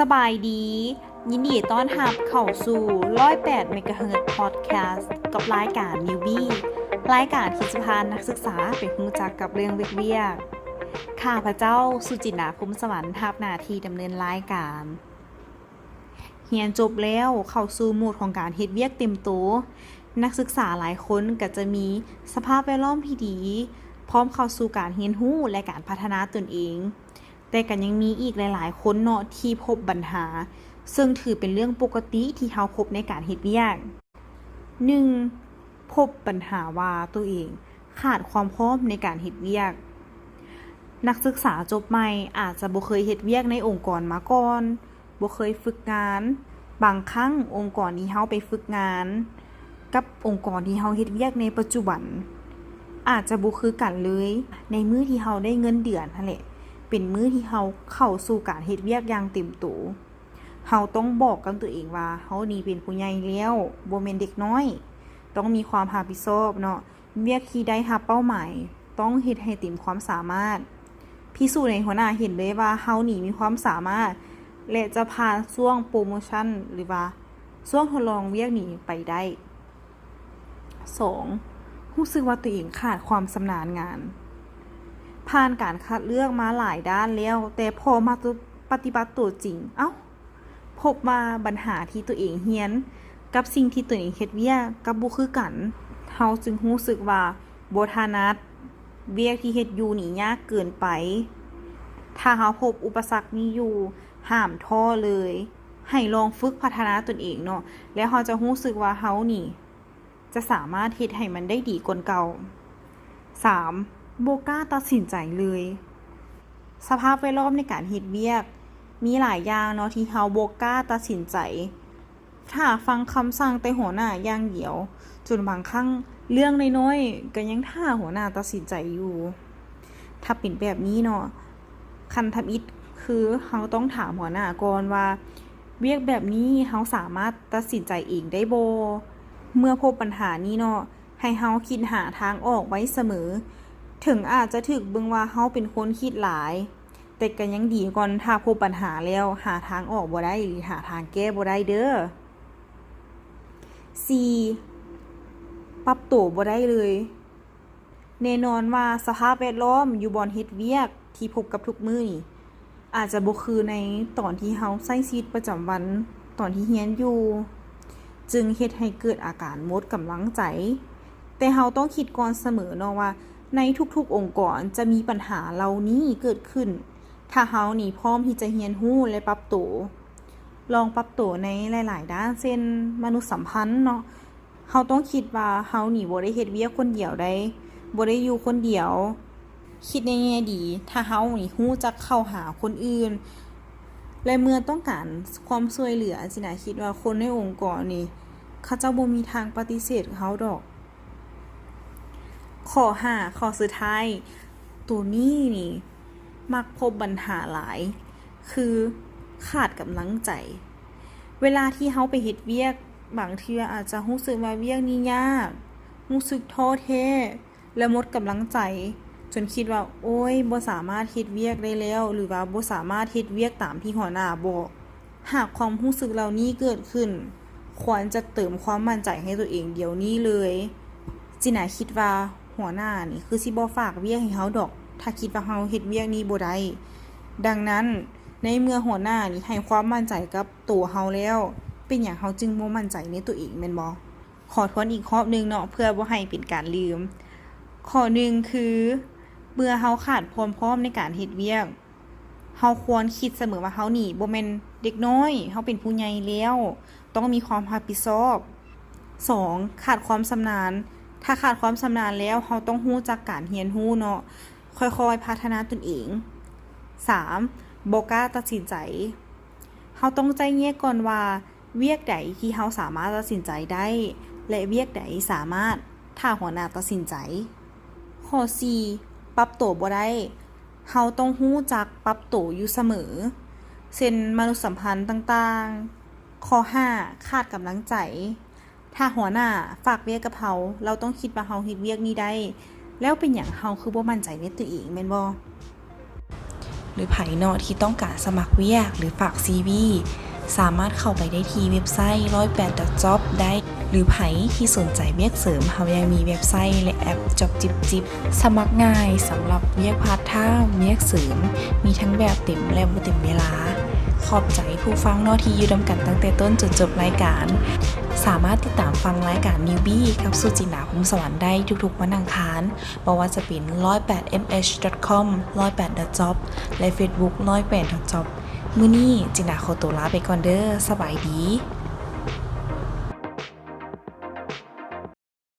ສະບາຍດີ, ຍິນດີຕ້ອນຮັບເຂົ້າສູ່ ຮ້ອຍແປດ ເມກາເຮີດ ພອດແຄສ ກັບລາຍການ Newbie ລາຍການທີ່ຈະພານັກສຶກສາໄປຮູ້ຈັກກັບເລື່ອງວຽກໆ. ຂ້າພະເຈົ້າ ສຸຈິນດາ ພົມສະຫວັນ ຮັບໜ້າທີ່ດຳເນີນລາຍການ. ຮຽນຈົບແລ້ວ ເຂົ້າສູ່ໂໝດຂອງການເຮັດວຽກເຕັມໂຕ, ນັກສຶກສາຫຼາຍຄົນກໍຈະມີສະພາບແວດລ້ອມທີ່ດີ, ພ້ອມເຂົ້າສູ່ການຮຽນຮູ້ ແລະ ການພັດທະນາຕົນເອງ. ແຕ່ກໍຍັງມີອີກຫຼາຍໆຄົນເນາະທີ່ພົບບັນຫາ, ເຊິ່ງຖືເປັນເລື່ອງປົກກະຕິທີ່ເຮົາພົບໃນການເຮັດວຽກ. ໜຶ່ງ, ພົບບັນຫາວ່າຕົວເອງຂາດຄວາມພ້ອມໃນການເຮັດວຽກ. ນັກສຶກສາຈົບໃໝ່ອາດຈະບໍ່ເຄີຍເຮັດວຽກໃນອົງກອນມາກ່ອນ, ບໍ່ເຄີຍຝຶກງານ. ບາງຄັ້ງອົງກອນທີ່ເຮົາໄປຝຶກງານກັບອົງກອນທີ່ເຮົາເຮັດວຽກໃນປັດຈຸບັນ ອາດຈະບໍ່ຄືກັນເລີຍ. ໃນມື້ທີ່ເຮົາໄດ້ເງິນເດືອນຫັ້ນແຫຼະ ເປັນມື້ທີ່ເຮົາເຂົ້າສູ່ການເຮັດວຽກຢ່າງເຕັມໂຕ. ເຮົາຕ້ອງບອກກັບຕົວເອງວ່າ ເຮົານີ້ເປັນຜູ້ໃຫຍ່ແລ້ວ, ບໍ່ແມ່ນເດັກນ້ອຍ, ຕ້ອງມີຄວາມຮັບຜິດຊອບເນາະ. ວຽກທີ່ໄດ້ຮັບເປົ້າໝາຍຕ້ອງເຮັດໃຫ້ເຕັມຄວາມສາມາດ, ພິສູດໃຫ້ຫົວໜ້າເຫັນເລີຍວ່າເຮົານີ້ມີຄວາມສາມາດ ແລະ ຈະຜ່ານຊ່ວງໂປຣໂມຊັນ ຫຼືວ່າຊ່ວງທົດລອງວຽກນີ້ໄປໄດ້. ສອງ, ຮູ້ສຶກວ່າຕົວເອງຂາດຄວາມຊຳນານງານ. ຜ່ານການຄັດເລືອກມາຫຼາຍດ້ານແລ້ວ, ແຕ່ພໍມາປະຕິບັດຕົວຈິງ, ເອົ້າ, ພົບວ່າບັນຫາທີ່ຕົວເອງຮຽນກັບສິ່ງທີ່ຕົວເອງເຮັດວຽກກັບບໍ່ຄືກັນ, ເຮົາຈຶ່ງຮູ້ສຶກວ່າບໍ່ຖະໜັດ, ວຽກທີ່ເຮັດຢູ່ນີ້ຍາກເກີນໄປ. ຖ້າເຮົາພົບອຸປະສັກນີ້ຢູ່, ຫ້າມທໍ້ເລີຍ, ໃຫ້ລອງຝຶກພັດທະນາຕົນເອງເນາະ, ແລ້ວເຮົາຈະຮູ້ສຶກວ່າເຮົານີ້ ຈະສາມາດເຮັດໃຫ້ມັນໄດ້ດີກວ່າເກົ່າ. ສາມ, ບໍ່ກ້າຕັດສິນໃຈເລີຍ. ສະພາບແວດລ້ອມໃນການເຮັດວຽກ ມີຫຼາຍຢ່າງເນາະທີ່ເຮົາບໍ່ກ້າຕັດສິນໃຈ, ຖ້າຟັງຄຳສັ່ງແຕ່ຫົວໜ້າຢ່າງດຽວ, ຈົນບາງຄັ້ງເລື່ອງນ້ອຍໆກໍຍັງຖ້າຫົວໜ້າຕັດສິນໃຈຢູ່. ຖ້າເປັນແບບນີ້ເນາະ, ຂັ້ນທຳອິດຄືເຮົາຕ້ອງຖາມຫົວໜ້າກ່ອນວ່າ ວຽກແບບນີ້ເຮົາສາມາດຕັດສິນໃຈເອງໄດ້ບໍ່? ເມື່ອພົບບັນຫານີ້ເນາະ, ໃຫ້ເຮົາຄິດຫາທາງອອກໄວ້ສະເໝີ. ເຖິງອາດຈະຖືກເບິ່ງວ່າເຮົາເປັນຄົນຄິດຫຼາຍ, ແຕ່ກໍຍັງດີກ່ອນຖ້າພົບບັນຫາແລ້ວຫາທາງອອກບໍ່ໄດ້ ຫຼື ຫາທາງແກ້ບໍ່ໄດ້ເດີ້. ສີ່, ປັບໂຕບໍ່ໄດ້ເລີຍ. ແນ່ນອນວ່າສະພາບແວດລ້ອມຢູ່ບ່ອນເຮັດວຽກທີ່ພົບກັບທຸກມື້ນີ້ ອາດຈະບໍ່ຄືໃນຕອນທີ່ເຮົາໃຊ້ຊີວິດປະຈຳວັນ, ຕອນທີ່ຮຽນຢູ່, ຈຶ່ງເຮັດໃຫ້ເກີດອາການໝົດກຳລັງໃຈ. ແຕ່ເຮົາຕ້ອງຄິດກ່ອນສະເໝີເນາະວ່າ ໃນທຸກໆອົງກອນຈະມີບັນຫາເຫຼົ່ານີ້ເກີດຂຶ້ນ, ຖ້າເຮົານີ້ພ້ອມທີ່ຈະຮຽນຮູ້ ແລະ ປັບໂຕ. ລອງປັບໂຕໃນຫຼາຍໆດ້ານ ເຊັ່ນ ມະນຸດສຳພັນເນາະ, ເຮົາຕ້ອງຄິດວ່າເຮົານີ້ບໍ່ໄດ້ເຮັດວຽກຄົນດຽວໃດ, ບໍ່ໄດ້ຢູ່ຄົນດຽວ. ຄິດໃນແງ່ດີ, ຖ້າເຮົານີ້ຮູ້ຈັກເຂົ້າຫາຄົນອື່ນ ແລະ ເມື່ອຕ້ອງການຄວາມຊ່ວຍເຫຼືອ, ຊິນາຄິດວ່າຄົນໃນອົງກອນນີ້ ເຂົາເຈົ້າບໍ່ມີທາງປະຕິເສດເຮົາດອກ. ຂໍ້ຫ້າ, ຂໍ້ສຸດທ້າຍ, ໂຕນີ້ນີ້ມັກພົບບັນຫາຫຼາຍ, ຄືຂາດກຳລັງໃຈ. ເວລາທີ່ເຮົາໄປເຮັດວຽກ, ບາງເທື່ອອາດຈະຮູ້ສຶກວ່າວຽກນີ້ຍາກ, ຮູ້ສຶກທໍ້ແທ້ ແລະ ໝົດກຳລັງໃຈ, ຈົນຄິດວ່າ ໂອ້ຍ, ບໍ່ສາມາດເຮັດວຽກໄດ້ແລ້ວ ຫຼືວ່າບໍ່ສາມາດເຮັດວຽກຕາມທີ່ຫົວໜ້າບອກ. ຫາກຄວາມຮູ້ສຶກເຫຼົ່ານີ້ເກີດຂຶ້ນ, ຄວນຈະເຕີມຄວາມໝັ້ນໃຈໃຫ້ຕົວເອງດຽວນີ້ເລີຍ. ຈິນນາຄິດວ່າຫົວໜ້ານີ້ຄືຊິບໍ່ຝາກວຽກໃຫ້ເຮົາດອກ, ຖ້າຄິດວ່າເຮົາເຮັດວຽກນີ້ບໍ່ໄດ້. ດັ່ງນັ້ນ, ໃນເມື່ອຫົວໜ້ານີ້ໃຫ້ຄວາມໝັ້ນໃຈກັບໂຕເຮົາແລ້ວ, ເປັນຫຍັງເຮົາຈຶ່ງບໍ່ໝັ້ນໃຈໃນຕົວເອງແມ່ນບໍ່? ຂໍທວນອີກຮອບໜຶ່ງເນາະ ເພື່ອບໍ່ໃຫ້ເປັນການລືມ. ຂໍ້ໜຶ່ງຄື ເມື່ອເຮົາຂາດຄວາມພ້ອມໃນການເຮັດວຽກ, ເຮົາຄວນຄິດສະເໝີວ່າເຮົານີ້ບໍ່ແມ່ນເດັກນ້ອຍ, ເຮົາເປັນຜູ້ໃຫຍ່ແລ້ວ, ຕ້ອງມີຄວາມຮັບຜິດຊອບ. ສອງ, ຂາດຄວາມຊຳນານ. ຖ້າຂາດຄວາມຊຳນານແລ້ວ, ເຮົາຕ້ອງຮູ້ຈັກການຮຽນຮູ້ເນາະ, ຄ່ອຍໆພັດທະນາຕົນເອງ. ສາມ, ບໍ່ກ້າຕັດສິນໃຈ. ເຮົາຕ້ອງໄຈ້ແຍກກ່ອນວ່າ ວຽກໃດທີ່ເຮົາສາມາດຕັດສິນໃຈໄດ້ ແລະ ວຽກໃດສາມາດຖ້າຫົວໜ້າຕັດສິນໃຈ. ຂໍ້ສີ່, ປັບໂຕບໍ່ໄດ້. ເຮົາຕ້ອງຮູ້ຈັກປັບໂຕຢູ່ສະເໝີ, ເຊັ່ນ ມະນຸດສຳພັນຕ່າງໆ. ຂໍ້ຫ້າ, ຂາດກຳລັງໃຈ. ຖ້າຫົວໜ້າຝາກວຽກກັບເຮົາ, ລາວຕ້ອງຄິດວ່າເຮົາເຮັດວຽກນີ້ໄດ້, ແລ້ວເປັນຫຍັງເຮົາຄືບໍ່ໝັ້ນໃຈໃນຕົວເອງ, ແມ່ນບໍ່? ຫຼືໃຜເນາະທີ່ຕ້ອງການສະໝັກວຽກ ຫຼືຝາກຊີວີ ສາມາດເຂົ້າໄປໄດ້ທີ່ເວັບໄຊ ໜຶ່ງແປດ ດອດ ຈອບ ໄດ້ ຫຼືໃຜທີ່ສົນໃຈວຽກເສີມ ເຮົາຍັງມີເວັບໄຊ ແລະ ແອັບ ຈອບຈິບຈິບ ສະໝັກງ່າຍສຳລັບວຽກພາດທາມ, ວຽກເສີມ, ມີທັງແບບເຕັມ ແລະ ບໍ່ເຕັມເວລາ. ຂອບໃຈຜູ້ຟັງເນາະທີ່ຢູ່ນຳກັນຕັ້ງແຕ່ຕົ້ນຈົນຈົບລາຍການ. ສາມາດຕິດຕາມຟັງລາຍການ Newbie ກັບສຸຈິນດາ ພົມສະຫວັນ ໄດ້ທຸກໆວັນອັງຄານ ບໍ່ວ່າຈະເປັນ ໜຶ່ງແປດ ເອັມເອັດ ດອດ ຄອມ ໜຶ່ງແປດ ດອດ ຈອບ ແລະ ເຟສບຸກ ໜຶ່ງແປດ ດອດ ຈອບ. ມື້ນີ້ຈິນດາຂໍຕົວລາໄປກ່ອນເດີ້. ສະບາຍດີ.